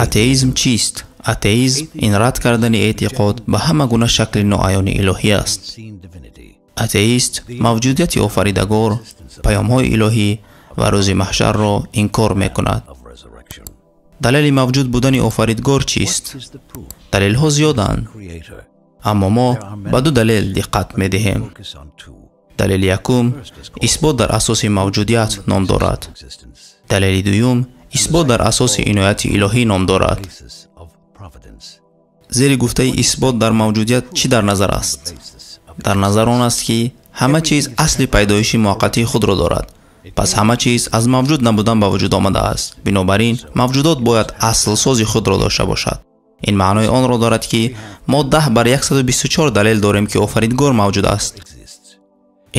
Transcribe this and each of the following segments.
Атеизм чист? Атеизм ин рад кардани эътиқод ба ҳама гуна шакли ноаёни илоҳӣ аст. Атеист мавҷудияти офаридагор, паёмҳои илоҳӣ ва рӯзи маҳшарро инкор мекунад. Далели мавҷуд будани офаридгор чист? Далелҳо зиёданд, аммо мо ба ду далел диққат медиҳем. Далели якум исбот дар асоси мавҷудият ном дорад. Далели дуюм исбот дар асоси инояти илоҳӣ ном дорад. Зери гуфтаи исбот дар мавҷудият чӣ дар назар аст? Дар назар он аст, ки ҳама чиз асли пайдоиши муваққатии худро дорад. Пас ҳама чиз аз мавҷуд набудан ба вуҷуд омадааст. Бинобар ин мавҷудот бояд аслсози худро дошта бошад. Ин маънои онро дорад, ки мо 10 бар 124 далел дорем, ки офаридгор мавҷуд аст.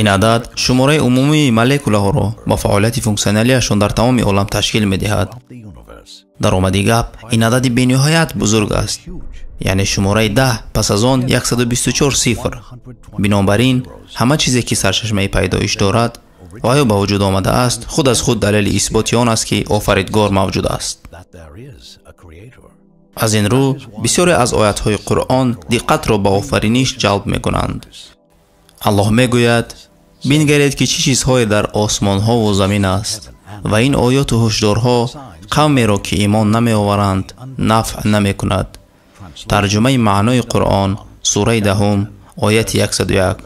Ин адад шумораи умумии молекулаҳоро ба фаъолияти функсионалиашон дар тамоми олам ташкил медиҳад. Дар омади гап ин адади бениҳоят бузург аст, яъне шумораи 10 пас аз он 124 сифр. Бинобар ин ҳама чизе, ки сарчашмаи пайдоиш дорад ва ё ба вуҷуд омадааст, худ аз худ далели исботи он аст, ки офаридгор мавҷуд аст. Аз ин рӯ бисёре аз оятҳои Қуръон диққатро ба офариниш ҷалб мекунанд. Аллоҳ мегӯяд: бингаред, ки чӣ чизҳое дар осмонҳову замин аст, ва ин оёту ҳушдорҳо қавмеро, ки имон намеоваранд, нафъ намекунад. Тарҷумаи маънои Қуръон, сураи 10, ояти 101.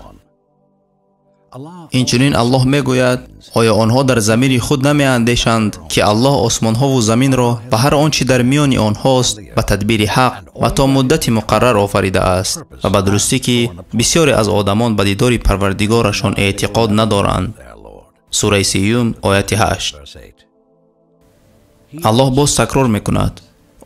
Инчунин Аллоҳ мегӯяд: оё онҳо дар замири худ намеандешанд, ки Аллоҳ осмонҳову заминро ва ҳар он чӣ дар миёни онҳост ба тадбири ҳақ ва то муддати муқаррар офаридааст, ва ба дурустӣ, ки бисёре аз одамон ба дидори парвардигорашон эътиқод надоранд. Сураи 3, ояти 8. Аллоҳ боз такрор мекунад: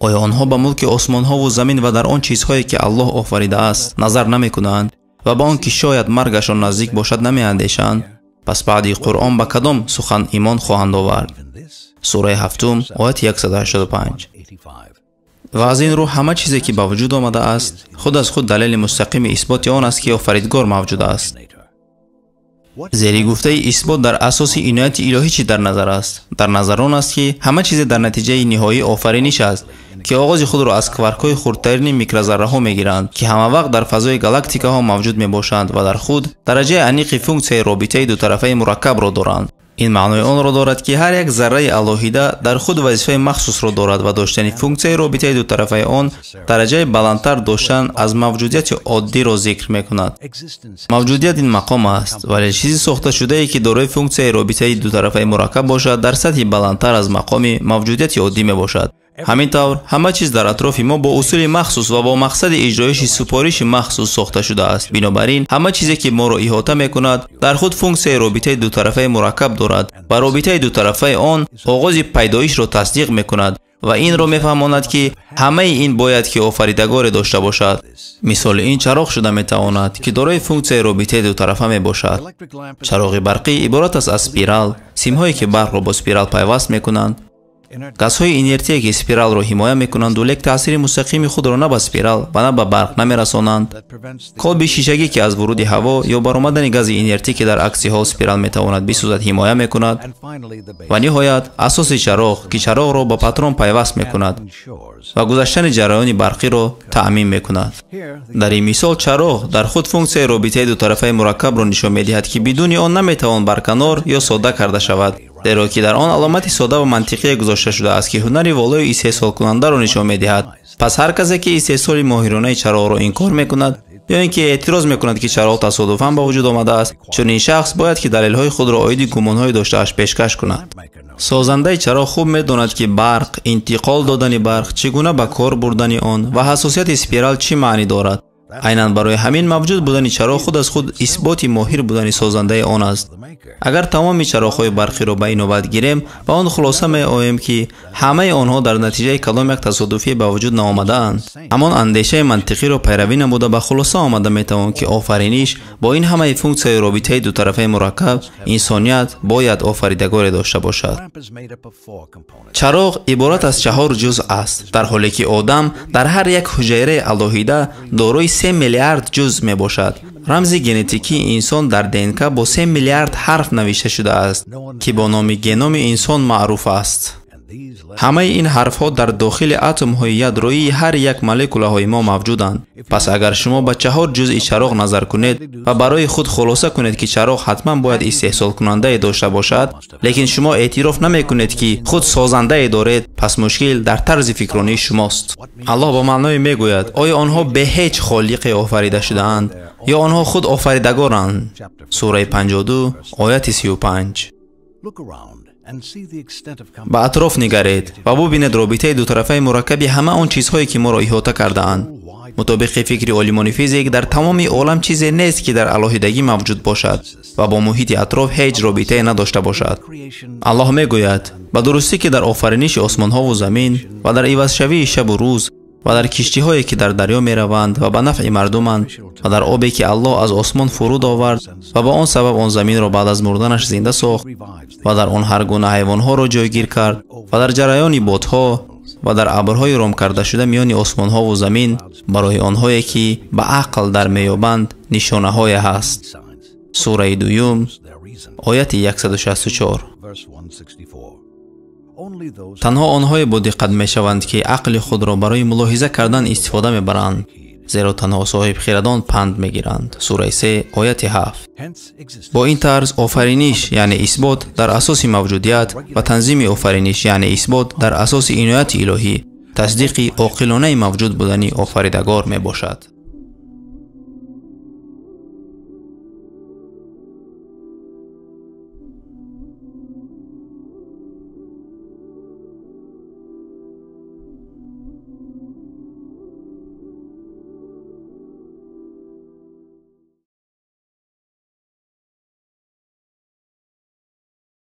оё онҳо ба мулки осмонҳову замин ва дар он чизҳое, ки Аллоҳ офаридааст, назар намекунанд ва ба он ки шояд маргашон наздик бошад намеандешанд? Пас баъди Қуръон ба кадом сухан имон хоҳанд овард? Сураи 7, ояти 185. Ва аз ин рӯ ҳама чизе, ки ба вуҷуд омадааст, худ аз худ далели мустақими исботи он аст, ки офаридгор мавҷуд аст. Зери гуфтаи исбот дар асоси инояти илоҳӣ чӣ дар назар аст? Дар назар он аст, ки ҳама чизе дар натиҷаи ниҳоии офариниш аст, ки оғози худро аз кваркҳои хурдтарини микрозарраҳо мегиранд, ки ҳамавақт дар фазои галактикаҳо мавҷуд мебошанд ва дар худ дараҷаи аниқи функсияи робитаи дутарафаи мураккабро доранд. Ин маънои онро дорад, ки ҳар як зарраи алоҳида дар худ вазифаи махсусро дорад ва доштани функсияи робитаи дутарафаи он дараҷаи баландтар доштан аз мавҷудияти оддиро зикр мекунад. Мавҷудият ин мақом аст, вале чизи сохташудае, ки дорои функсияи робитаи дутарафаи мураккаб бошад, дар сатҳи баландтар аз мақоми мавҷудияти оддӣ мебошад. Ҳамин тавр, ҳама чиз дар атрофи мо бо усули махсус ва бо мақсади иҷроиши супориши махсус сохта шудааст. Бинобар ин, ҳама чизе, ки моро иҳота мекунад, дар худ функсияи робитаи дутарафаи мураккаб дорад ва робитаи дутарафаи он оғози пайдоишро тасдиқ мекунад ва инро мефаҳмонад, ки ҳамаи ин бояд ки офаридагоре дошта бошад. Мисоли ин чароғ шуда метавонад, ки дорои функсияи робитаи дутарафа мебошад. Чароғи барқӣ иборат аст аз спирал, симҳое, ки барқро бо спирал пайваст мекунанд, газҳои инертие, ки спиралро ҳимоя мекунанду лек таъсири мустақими худро на ба спирал ва на ба барқ намерасонанд, колби шишагӣ, ки аз вуруди ҳаво ё баромадани гази инертӣ, ки дар акси ҳол спирал метавонад бисӯзад, ҳимоя мекунад, ва ниҳоят асоси чароғ, ки чароғро ба патрон пайваст мекунад ва гузаштани ҷараёни барқиро таъмин мекунад. Дар ин мисол чароғ дар худ функсияи робитаи дутарафаи мураккабро нишон медиҳад, ки бидуни он наметавон барканор ё содда карда шавад, зеро ки дар он аломати сода ва мантиқие гузошта шудааст, ки ҳунари волои истеҳсолкунандаро нишон медиҳад. Пас ҳар касе, ки истеҳсоли моҳиронаи чароғро инкор мекунад ё ин ки эътироз мекунад, ки чароғ тасодуфан ба вуҷуд омадааст, чунин шахс бояд ки далелҳои худро оиди гумонҳои доштааш пешкаш кунад. Созандаи чароғ хуб медонад, ки барқ, интиқол додани барқ, чӣ гуна ба кор бурдани он ва ҳассосияти спирал чӣ маънӣ дорад. Айнан барои ҳамин мавҷуд будани чароғ худ аз худ исботи моҳир будани созандаи он аст. Агар тамоми чароғҳои барқиро ба инобат гирем, ба он хулоса меоем, ки ҳамаи онҳо дар натиҷаи кадом як тасодуфӣ ба вуҷуд наомадаанд. Ҳамон андешаи мантиқиро пайравӣ намуда ба хулоса омада метавон, ки офариниш бо ин ҳамаи функсияи робитаи дутарафаи мураккаб инсоният бояд офаридагоре дошта бошад. Чароғ иборат аз 4 ҷузъ аст, дар ҳоле ки одам дар ҳар як ҳуҷайраи алоҳида дорои 3 миллиард ҷузъ мебошад. Рамзи генетикии инсон дар ДНК бо 3 миллиард ҳарф навишта шудааст, ки бо номи геноми инсон маъруф аст. Ҳамаи ин ҳарфҳо дар дохили атомҳои ядроии ҳар як молекулаҳои мо мавҷуданд. Пас агар шумо ба 4 ҷузъи чароғ назар кунед ва барои худ хулоса кунед, ки чароғ ҳатман бояд истеҳсолкунандае дошта бошад, лекин шумо эътироф намекунед, ки худ созандае доред, пас мушкил дар тарзи фикронии шумост. Аллоҳ ба маъное мегӯяд: оё онҳо бе ҳеҷ холиқе офарида шудаанд ё онҳо худ офаридагоранд? Сураи 52 ояти 35. Ба атроф нигаред ва бубинед робитаи дутарафаи мураккаби ҳама он чизҳое, ки моро иҳота кардаанд. Мутобиқи фикри олимони физик, дар тамоми олам чизе нест, ки дар алоҳидагӣ мавҷуд бошад ва бо муҳити атроф ҳеҷ робитае надошта бошад. Аллоҳ мегӯяд: ба дурустӣ, ки дар офариниши осмонҳову замин ва дар ивазшавии шабу рӯз ва дар киштиҳое, ки дар дарё мераванд ва ба нафъи мардуманд ва дар обе, ки Аллоҳ аз осмон фуруд овард ва ба он сабаб он заминро баъд аз мурданаш зинда сохт ва дар он ҳар гуна ҳайвонҳоро ҷойгир кард ва дар ҷараёни бодҳо ва дар абрҳои ром кардашуда миёни осмонҳову замин барои онҳое, ки ба ақл дар меёбанд, нишонаҳое ҳаст. Сураи 2 ояти 164. Танҳо онҳое бодиққат мешаванд, ки ақли худро барои мулоҳиза кардан истифода мебаранд, зеро танҳо соҳибхирадон панд мегиранд. Сураи 3 ояти 7. Бо ин тарз офариниш, яъне исбот дар асоси мавҷудият ва танзими офариниш, яъне исбот дар асоси инояти илоҳӣ, тасдиқи оқилонаи мавҷуд будани офаридагор мебошад.